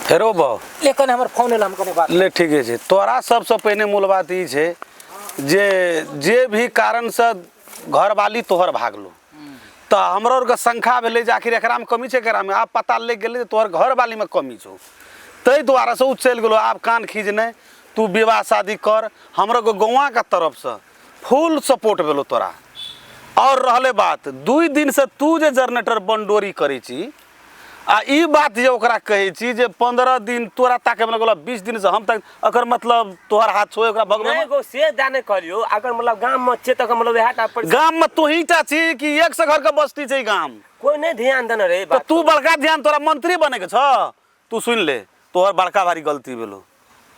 हेरो बाउ। ले कने हमर फोन एल, हम कने बात। ले ठीके छै। तोरा सबसँ पहिने मूल बात ई छै जे जे भी कारणसँ घरवाली तोहर भागलो, तऽ हमरो आरके शंका भेलै जे आखिर एकरामे कमी छै एकरामे। आब पता लागि गेलै जे तोहर घरवालीमे कमी छौ, ताहि दुआरेसँ ओ चलि गेलो। आब कान खींच नहि, तू विवाह शादी कर। हमरो गौआँके तरफसँ फुल सपोर्ट भेलो तोरा। और रहले बात 2 दिन से तू जे जनरेटर बंडोरी करै छी आ ई बात जे ओकरा कहै छी जे 15 दिन तोरा ताके में लगल, 20 दिन से हम तक, एकर मतलब तोहर हाथ छो ओकरा भगबै नहीं गो से जाने कहलियो, अगर मतलब गाम में छे त मतलब इएह टा पर गाम में तोही टा छी कि एक से घर के बस्ती छै गाम? कोई नहीं ध्यान देने रे तो तू बड़का ध्यान, तोरा मंत्री बने के छ। तू सुन ले, तोहर बड़का भारी गलती भेलो,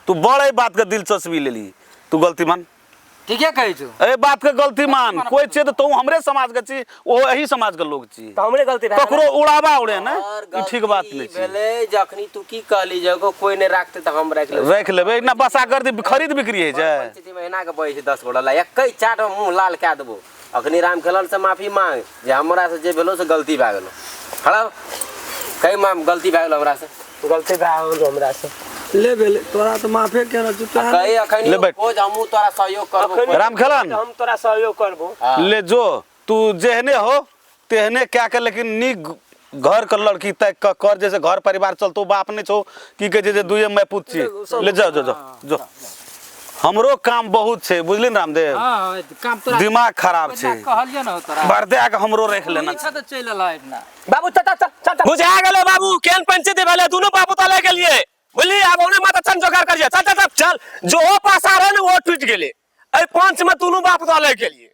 तू बड़ एहि बात के दिलचस्पी लेली, तू गलती मान। ठीके कहै छौ। एहि बात के गलती मान। कोई छे तो तू हमरे समाज के छी, ओ एही समाज के लोग छी, त हमरे गलती भए गेलै। ककरो उड़ावा उड़े ने और ई ठीक बात गलती नहीं छै। भेलै जखनी तू की कहली जगो कोई नहीं राखते तऽ हम राखि लेबै। राखि लेबै ना, बसा कर दी, खरीद बिक्री होइ छै। पंचायती में एना के बजै छै 10 गोटा ला एकै चाट में मुंह लाल कए देबो। अखनी राम खेलन से माफी मांग जे हमरा से जे भेलो से गलती भए गेलो। खड़ा कई माम गलती भए गेलो हमरा से। गलती भए गेलो हमरा से। ले भेलै तोरा तऽ माफे केने छौ तोरा। कही अखनी ले बैठ। खोज हमहूँ तोरा सहयोग करबो। अखनी राम खेलन। हम तोरा सहयोग करबो। हाँ। ले जो तू जेहने हो तेहने क्या के, लेकिन नीक घर के लड़की तक के कर, जैसे घर परिवार चलतो। बाप नहीं छौ की कहै छै जे दुए मैं पुत छी। ले जाओ जो जो जो, हमरो काम बहुत छै, बुझली ने रामदेव? हाँ, काम तोरा दिमाग खराब छै। कहलियै ने तोरा बरदे के हमरो राखि लेना छै तऽ चलि एलह एहिठिना। बाबू चल चल चल चल। बुझा गेलो बाबू केहन पंचायती भेलै, दुनू बाबू तऽ लए गेलियै बुझली। आब ओने माता चल जोगार करियै, चल चल चल चल। जो ओ पासा रहे ने वो टूटि गेलै, एहि पंच में दुनू बाप तऽ लए गेलियै।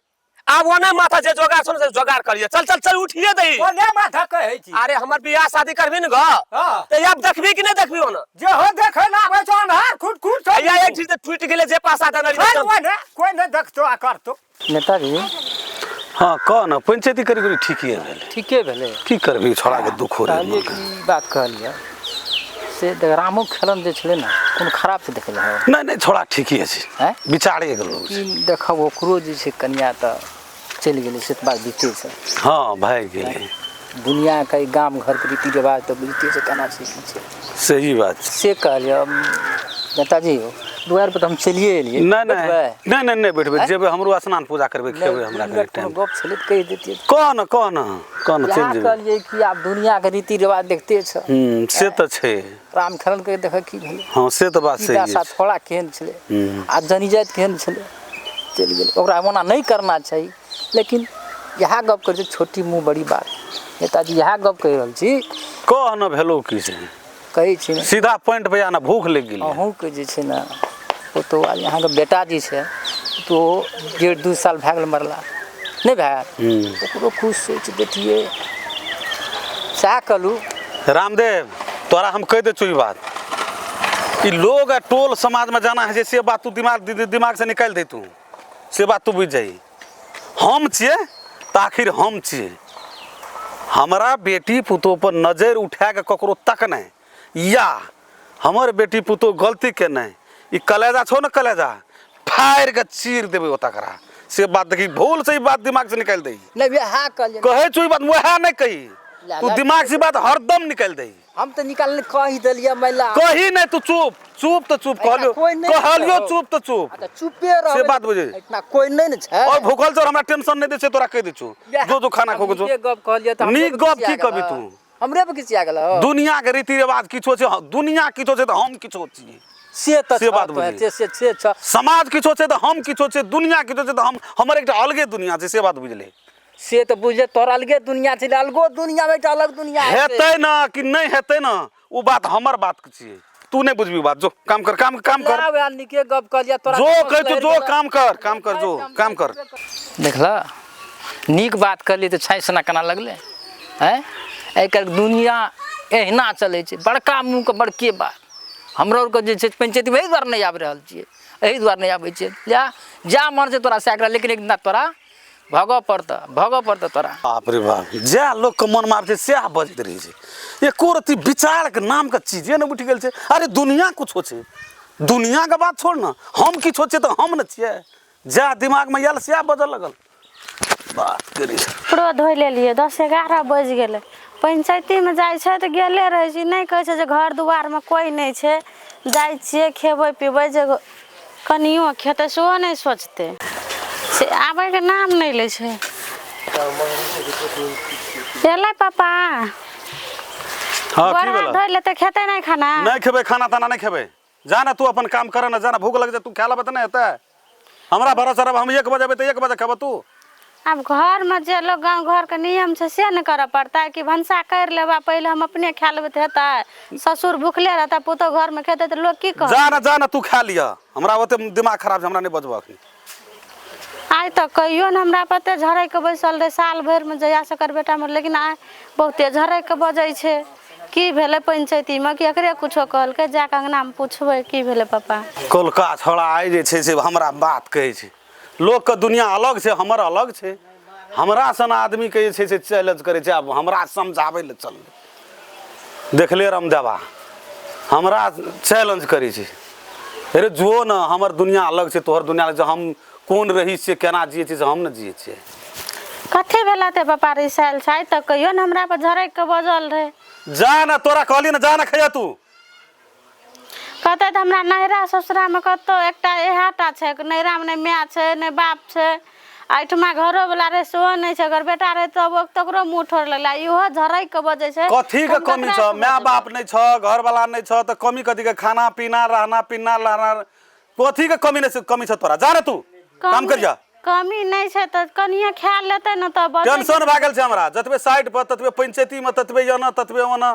आब ओने माथा जे जोगार छौ ने से जोगार करियै, चल चल चल उठिए दही। ओने माथा कहै छी? अरे हमर बियाह शादी करबी ने ग? हाँ। तऽ आब देखबी कि नहि देखबी ओना? जे हो देखै ना आबै छौ, अन्हार खुट खुट छौ। भैया एक चीज तऽ टूटि गेलै जे पासा देने रहियै। चल ओने कोई नहीं देखतो आ करतो। नेताजी। हाँ कह ना, पंचायती करी करी ठीके भेलै। ठीके भेलै। की करबी, छोड़ा के दुख हो रहै। कहलियै कि बात कहलियै से देख, रामो खेलन जे छलै ने कोनो खराब से देखल है? नहीं नहीं, छोड़ा ठीके छै। हैं? विचारे के लोग छै। कि देखब ओकरो जे छै कनिया तऽ चलि गेलै, से तऽ बात बीते छै। हाँ भागि गेलै। दुनियाके गाम घरके रीति रिवाज तऽ बुझिते छै केना छै की छै। सही बात छै। से कहलियै नेताजी, दुआरि पर तऽ हम चलिए एलियै। नहीं नहीं। बैठबै? नहीं नहीं नहीं बैठबै, जेबै हमरो स्नान पूजा करबै, खेबै, हमरा नहि, कनि कोनो टाइम। गप छलै तऽ कहि दैतियै। कह न कह न कह न, इएह चलि जेबै। कहलियै कि आब दुनियाके रीति रिवाज देखते छ। से तऽ छै। राम खेलन के देख की भेलै। हाँ से तऽ बात की सही दशा छै। थोड़ा केहन छलै आ जनी जाति केहन छलै, चलि गेलै। ओकरा ओना नहि करना चाही, लेकिन इएह गप करै छी, छोटी मुँह बड़ी बात। नेताजी इएह गप कहि रहल छी। कह न भेलो की छै? कहै छी ने। सीधा पॉइंट पे आ ना, भूख लागि गेलै। अहूँके जे छै ने पुतहु आ अहाँके बेटा जे छै तो 1.5-2 साल भए गेल मरला, नहि भए गेल? ओकरो खुश सोचि दैतियै, सएह कहलहुँ। रामदेव तोरा हम कहि दै छौ ई बात, ई लोग आ टोल समाजमे जाना है से बात तू दिमाग दिमाग से निकालि दे तू, से बात तू बुझि जाही। हम छियै तऽ आखिर हम छियै, हमरा बेटी पुतोह पर नजरि उठा कऽ ककरो तक नहि, या हमर बेटी पुतोह गलती केने ई कलेजा छौ ने, कलेजा फाड़ि कऽ चीर देबै ओ तकरा। से बात देखी भूल से ई बात दिमाग से निकालि दही। नहि वएह कहलियै। कहै छौ ई बात वएह नहि कही, तू दिमाग से ई बात हरदम निकालि दही। हम तऽ निकालने कहि देलियै महिला। कही नहि तू चुप चुप तऽ चुप कहलियो, कोइ नहि कहलियो छै। चुप तऽ चुप। अच्छा चुपे रह। से बात बुझै। इतना कोई नहीं ने छै। और भूखल छौ हमरा टेंशन नहि दै छै, तोरा कहि दै छौ जो जो खाना खो के जो। नीके गप कहलियै तऽ हमरे नीक पर गप खिसिया की कहबी गेलह। तू? हमरे पर खिसिया गेलह। दुनिया के रीति रिवाज किछो छै, हाँ, दुनिया किछो छै तऽ हम किछो छियै। से तऽ से छह बात तो बुझी। से से से छह। समाज किछो छै तऽ हम किछो छै, दुनिया किछो छै तऽ हम, हमर एकटा अलगे दुनिया छै, से बात बुझले। से तऽ बुझे तोहर अलगे दुनिया छै, अलगो दुनिया मे एकटा अलग दुनिया हेतै। हेतै ना कि नहि हेतै ना, ओ बात हमर बात छियै, तू नहि बुझबी बात। जो काम कर, काम काम कर। ला वएह नीके गप कहलियै तोरा। जो कहै छौ जो काम कर, काम कर, जो काम कर। देखल नीक बात कहलियै तऽ छाइ सना केना लगलै? आँय, आइ काल्हि दुनिया एहिना चलै छै, बड़का मुँहके बड़के बात। हमरो आरके जे छै पंचायतीमे एहि दुआरे नहि आबि रहल छियै, एहि दुआरे नहि आबै छियै। जा जा मन छै तोरा सएह कर, लेकिन एक दिना तोरा भगऽ पड़तऽ, भगऽ पड़तऽ तोरा। बाप रे बाप, जएह लोकके मनमे आबै छै सएह बजैत रहै छै, एको रत्ती विचारके नामके चीजे नहि उठि गेल छै। अरे दुनिया कुछो छै, दुनियाके बात छोड़ ने, हम किछो छियै तऽ हम ने छियै। जएह दिमागमे आयल सएह बजऽ लगल। बात करै छै। कपड़ो धोइ लेलियै, 10-11 बजि गेलै। पंचायतीमे जाइ छै तऽ गेले रहै छै नहि कहै छै जे घर दुआरमे कोइ नहि छै जाइ छियै खेबै पिबै जे कनियो खेतै सेहो नहि सोचतै से आबैके नाम नहि लै छै एलै पापा हाँ गोड़ की हाथ भेलै धोइ लेतै खेतै नहि खाना नहि खेबै खाना ताना नहि खेबै जा ना तू अपन काम कर ना जा ना भूख लग जाए तू खा लेबै तऽ नहि हेतै हमरा भरोसा रहब हम 1 बजे अबै तऽ 1 बजे खेबै तू आब घरमे जे लोग गाँव घरके नियम छै से ने करऽ पड़तै कि भनसा करि लेबा पहिले हम अपने खा लेबै तऽ हेतै ससुर भुखले रहतै पुतहु घरमे खेतै तऽ लोग की कहत जा ना जा ना तू खा लिअ हमरा ओते दिमाग खराब छै हमरा नहि बजबऽ अखनी आइ तऽ कहियो ने हमरा पर एते झड़कि कऽ बैसल रहै साल भरिमे जहियासँ एकर बेटा मरलै लेकिन आइ बहुते झड़कि कऽ बजै छै की भेलै पंचायतीमे कि एकरे कुछो कहलकै जा कऽ अङ्गनामे पुछबै की भेलै पापा कोलका छोड़ा आइ जे छै से हमरा बात कहै छै लोकके दुनिया अलग छै हमर अलग छै हमरा सन आदमीके जे छै से चैलेंज करै छै आब हमरा समझाबै लए चललै देखले रामदेवा हमरा चैलेंज करै छै अरे जो ने हमर दुनिया अलग छै तोहर दुनिया अलग छै हम कोन रही छियै केना जियै छियै से हम ने जियै छियै कथी भेला ते पापा रिसायल छै आइ तक कहियो ने हमरा पर झड़कि कऽ बजल रहै जा ने तोरा कहली ने जा ने खैया तू कहतै तऽ हमरा नैहरा ससुरामे कतहु एकटा इएह टा छै नैहरामे नहि माय छै नहि बाप छै आ एहिठमा घरोवला रहै सेहो नहि छै अगर बेटा रहै तब तकरो मुँह ठोर लगलै इहो झड़कि कऽ बजै छै कथी के हम कमी ककरा छौ से माय बजबै? बाप नहि छौ घरवाला नहि छौ तऽ कमी कथी के खाना पीना रहना पीना लहना कथी के कमी नहि कमी छौ तोरा जा ने तू काम करिया कमी नहि छै तऽ कनिए खा लेतै ने तऽ बजै टेंशन भए गेल छै हमरा जतबे साइड पर ततबे पंचायती में ततबे एना ततबे ओना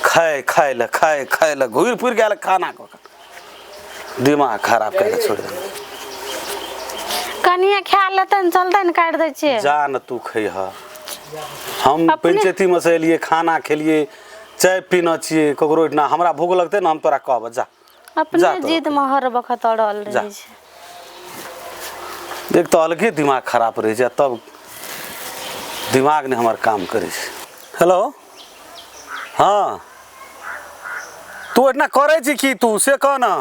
खाय खाय ले खाय खाय ले घुरि फिर गेल खाना कऽ के दिमाग खराब कए के छोड़ि देलक कनिए खा लेतै ने चलतै ने काटि दै छियै जा ने तू खैह हम पंचायती में से एलियै खाना खेलियै चाय पीने छियै ककरो एहिठिना हमरा भूख लगतै ने हम तोरा कहबऽ जा अपने जा तो। जिद में हर वक्त अड़ल जा। रहै छै एक तऽ अलगे दिमाग खराब रहै छै आ तब दिमाग नहि हमर काम करै छै हेलो हँ तू एतना करै छी की तू से कह ने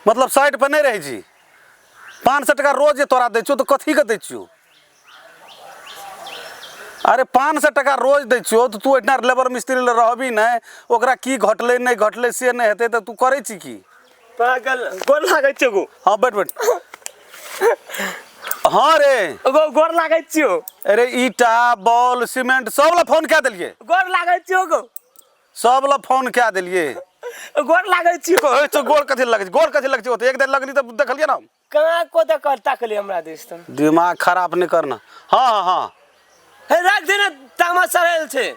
मतलब साइड पर नहि रहै छी 500 टका रोज जे तोरा दै छियौ तऽ कथीके दै छियौ अरे 500 टका रोज दै छियौ तऽ तू एहिठिना लेबर मिस्त्री लए रहबी नहि ओकरा की घटलै नहि घटलै से नहि हेतै तऽ तू करै छी की पागल गोर लागै छियौ गो हँ बैठ बैठ हँ रे गो गोर लागै छियौ अरे ईटा बॉल सीमेंट सब लए फोन कए देलियै गोर लागै छियौ गो सब लए फोन कए देलियै गोर लागै छियौ कहै छौ गोर कथी लगै छै गोर कथी लगै छै ओतऽ एक दिन लगली तऽ देखलियै ने हम कहाँ को तऽ कर ताकली हमरा दिस तऽ दिमाग खराब नहि करना हँ हँ हँ हे राख दे ने तामा सड़ल छै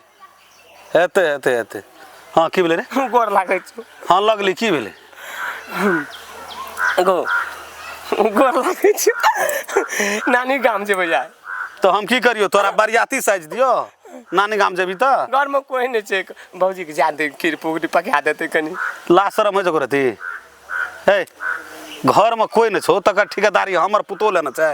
हेतै हेतै हेतै हँ की भेलै रे गोर लागै छौ हँ लगली की भेलै गो गोर लागै छौ नानी गाम जेबै यार तऽ हम की करियौ तोरा बरियाती साजि दियौ नानी गाम जेबही तऽ घरमे कोइ नहि छै भौजीके जा दे खीर पुगड़ी पका देतै कनि ला शरम होइ छौ रति हे घरमे कोइ नहि छौ तकर ठेकेदारी हमर पुतोह लेने छै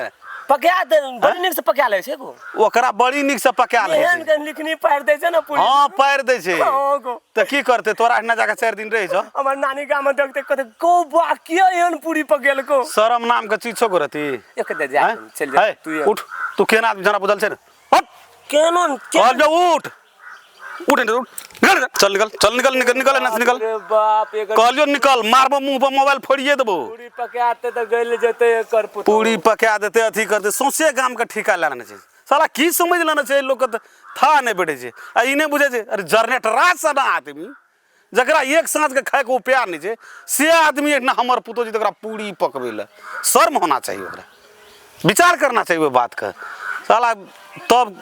पका दे बड़ी नीक से पका लै छै गो ओकरा बड़ी नीक से पका लै एहन छै के लिखनी पारि दै छै ने पूरी हँ पारि दै छै हँ गो तऽ की करतै तोरा एहिना जाके 4 दिन रहि छौ हमर नानी गाम में देखते कहते गो बा किया एहन पूरी पकेलको शरम नाम के चीज छौ गो रति एक दे जा हैं? चल जा है, तू उठ तू केना आदमी जना बुझल छै ने हट केनो कहल जो उठ उठ नहीं उठ निकल चल निकल चल निकल निकल निकल एना से निकल अरे बाप एकर कहलियो निकल मारबो मुंह पर मोबाइल फोड़िए देबो पूरी पकाते तऽ गलि जेतै एकर पुतोहु। पूरी पका देते अथी करते सौंसे गाम के ठीका लए लेने छै साला की समझ लेने छै लोक के तऽ था नहि बैठे छै आ ई नहि बुझै छै अरे जनरेटरा सना आदमी जकरा एक साँझ के खायके उपाय नहि छै से आदमी एहिठिना हमर पुतोहु छै तकरा पूरी पकबै लए शर्म होना चाही ओकरा विचार करना चाही ओहि बातके साला तब